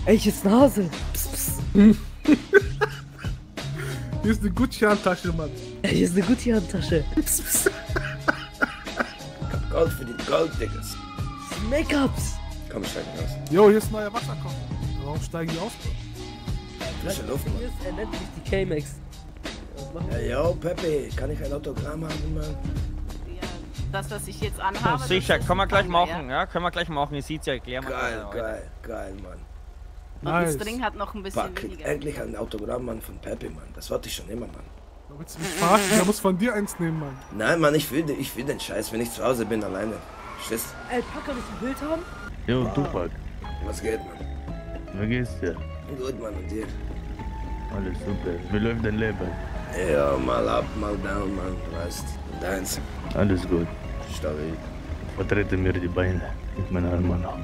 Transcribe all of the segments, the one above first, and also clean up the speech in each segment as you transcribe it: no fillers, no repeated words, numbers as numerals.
Ey, hier ist Nase. Psst, psst. Hier ist eine Gucci-Handtasche, Mann. Ey, hier ist eine Gucci-Handtasche. Psst, psst. Gold für die Gold-Diggers. Make-ups. Komm, steig raus. Jo, hier ist ein neuer Wasserkocher. Warum steigen die aus? Frische Luft, Mann. Er nennt mich die K-Max. Hey, yo, Peppi, kann ich ein Autogramm haben, Mann? Ja, das, was ich jetzt anhabe. Sicher, das können wir gleich Tanga, machen, ja? Können wir gleich machen, ihr seht's ja, erklären wir Geil, dann, geil, geil, Mann. Und Nice. das Ding hat noch ein bisschen Pack, krieg weniger. endlich ein Autogramm, Mann, von Peppi, Mann. Das wollte ich schon immer, Mann. Da willst du mich verarschen? Der muss von dir eins nehmen, Mann. Nein, Mann, ich will den Scheiß, wenn ich zu Hause bin, alleine. Schiss. Ey, Paco, kann ich ein Bild haben? Jo, Tupac, Was geht, Mann? wie geht's dir? Gut, Mann, und dir? Alles super. Wie läuft dein Leben? Ja, mal up, mal down, Mann, du weißt. Deins. Alles gut. Stabil. Vertrete mir die Beine mit meiner Almana.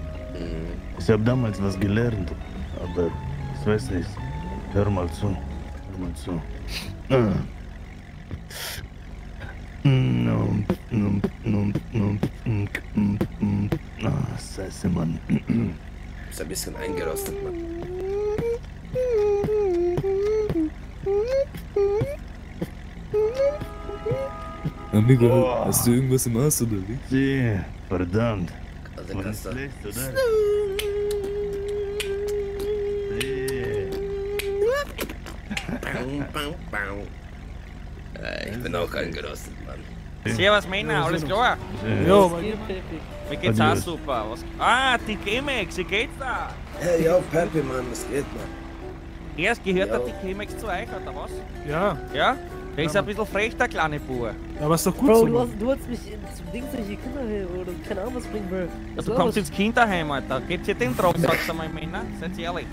Ich habe damals was gelernt, aber ich weiß nicht. Hör mal zu. Hör mal zu. Scheiße, Mann. Ist ein bisschen eingerostet, Mann. Amigo, hast du irgendwas im Arsch oder wie? Sie, verdammt. Also War kannst das du... schlecht, oder? Sie. Bau, bau, bau. Ich bin auch eingerostet, Mann. Servus Männer, alles klar? Jo, Was Mann. geht, Peppi? Mir geht's auch Adios. super. Was? Ah, die K-Max, wie geht's da? Hey, yo, Peppi, Mann, was geht, Mann? Erst gehört Jo. hat die K-Max zu euch, oder was? Ja, Ja? Der ist ein bisschen frech, der kleine Bub. aber ist doch gut Bro, so, du Mann. hast mich zum Ding solche Kinder her oder keine Ahnung was bringen, Bro. Ja, Was du war kommst das? ins Kinderheim, Alter. Geht's dir den Druck, sagst du mal, Männer? Seid ehrlich.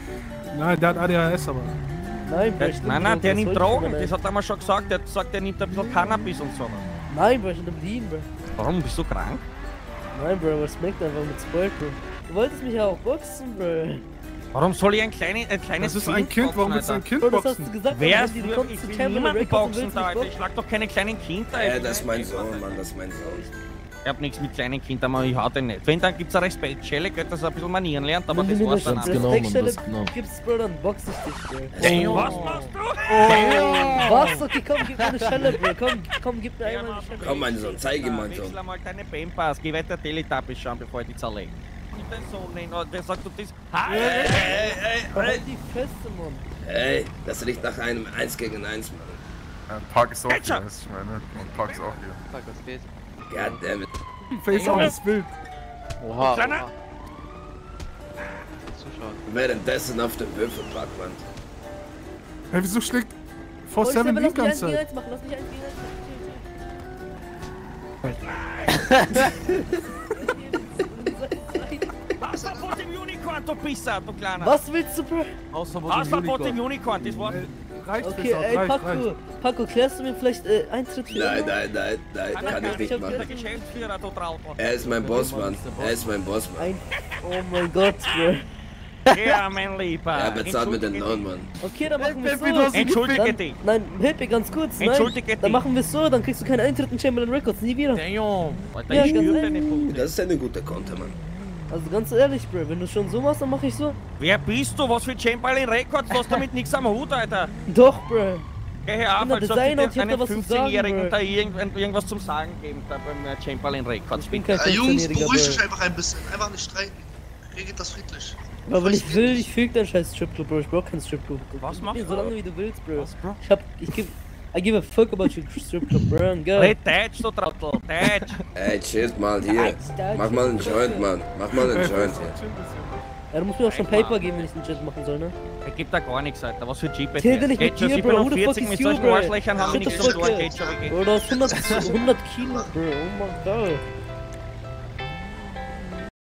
Nein, der hat ADHS, aber. Nein, Bro, Der, stimmt, nein, Bro, der was nimmt soll ich Drogen, denn, das hat er mir schon gesagt. Der hat gesagt, der nimmt ein bisschen Cannabis und so. Nein, Bro, ich bin am Lean, Bro. Warum, bist du krank? Nein, Bro, aber es schmeckt einfach mit Spoil, Bro. Du wolltest mich ja auch boxen, Bro. Warum soll ich ein kleines Das ist ein Kind, warum willst du ein Kind Bro, das hast boxen? du gesagt, Wer Andy, ist du kommst ich zu will Chamberlain niemanden Records und boxen willst da, mich Alter. Ich boxen. schlag doch keine kleinen Kinder. Ja, Ich das ist bin mein nicht- Sohn, Mann, das ist mein Sohn. Ich hab nichts mit kleinen Kindern, aber ich hau den nicht. Wenn, dann gibt's eine Respektschelle, dass er ein bisschen Manieren lernt, aber Wenn das du mir war's eine dann auch. Genau, Mann, Respektstelle das genau. gibst, Bro, dann box ich dich, Bro. Was machst du? Was? Okay, komm, gib mir eine Schelle, Bro. Komm, gib mir einmal eine Schelle. Komm, mein Sohn, zeige ihm, mein Sohn. Wechsel mal deine Pampers, geh weiter Teletubbies schauen, bevor ich die zerlege. Nicht dein Sohn nennen, der sagt, du das... Halt die Feste, Mann. Hey, das riecht nach einem 1 gegen 1, Mann. Park ist auch hier, Ketchup. weißt du, ich meine. Und Park ist auch hier. Goddammit. Face auf das Bild. Kleiner? Währenddessen auf dem Würfelpark, Mann. Hey, wieso schlägt Oh, 4-7 Stefan, die lass mich ganze 1 gegen Zeit? 1 machen, lass mich 1 gegen 1 Hausverbot im Unicorn, du Pisser, du Kleiner. Was willst du, Bro? Hausverbot im Unicorn, das war's. Reicht, Okay, Face ey, auf, reicht. Paco, klärst du mir vielleicht Eintritt für Nein, immer? nein, kann ich nicht Der machen. Geschäftsführer, du Trautel. Er ist mein Boss, Mann. Er ist mein Boss, Mann. Oh mein Gott, Bro. Ja, mein Lieber. Er bezahlt mir den Lohn, Mann. Okay, dann machen wir es Peppi, du so. hast ihn Entschuldige Dann, dich. nein, hilf mir ganz kurz. Entschuldige Nein, dich. dann machen wir es so, dann kriegst du keinen Eintritt in Chamberlain Records, nie wieder. Damn. Alter, Ja, ich ganz spür ehrlich. deine Punkte. Das ist eine gute Konter, Mann. Also ganz ehrlich, Bro, wenn du schon so machst, dann mach ich so. Wer bist du? Was für Chamberlain Records? Du hast damit nichts am Hut, Alter. Doch, Bro. Geh her auf, der als ob Designer du und ich hab einem da was zu sagen, 15-Jährigen Bro. da irgendwas zum Sagen geben, da beim Chamberlain Records. Ich bin kein Jungs, 15-Jähriger, beruhigt euch Bro. einfach ein bisschen. Einfach nicht streiten. Regelt das friedlich. Aber wenn ich will, ich füge deinen scheiß Stripclub, Bro. Ich brauch keinen Stripclub. Was machst du? So lange wie du willst, Bro. Was, Bro? I give a fuck about your Stripclub, bro. Girl. Red Deutsch, du Trottel, Deutsch. Ey, chill mal hier. Mach mal einen Joint, Mann. Mach mal einen Hey, Joint Face hier. auf, chill ein bisschen. Ja, du musst mir auch schon Paper geben, wenn ich den Chat machen soll, ne? Er gibt da gar nichts, Alter. Was für Jeep bei Zähl dir nicht mit Geht schon, dir, ich Bro. bin Who um the fuck 40 is mit you, solchen bro? Arschlöchern haben wir Shut nichts the zu fuck tun. up. Geht schon, wie geht. Bro, du hast 100 Kilo, Bro. Oh mein Gott.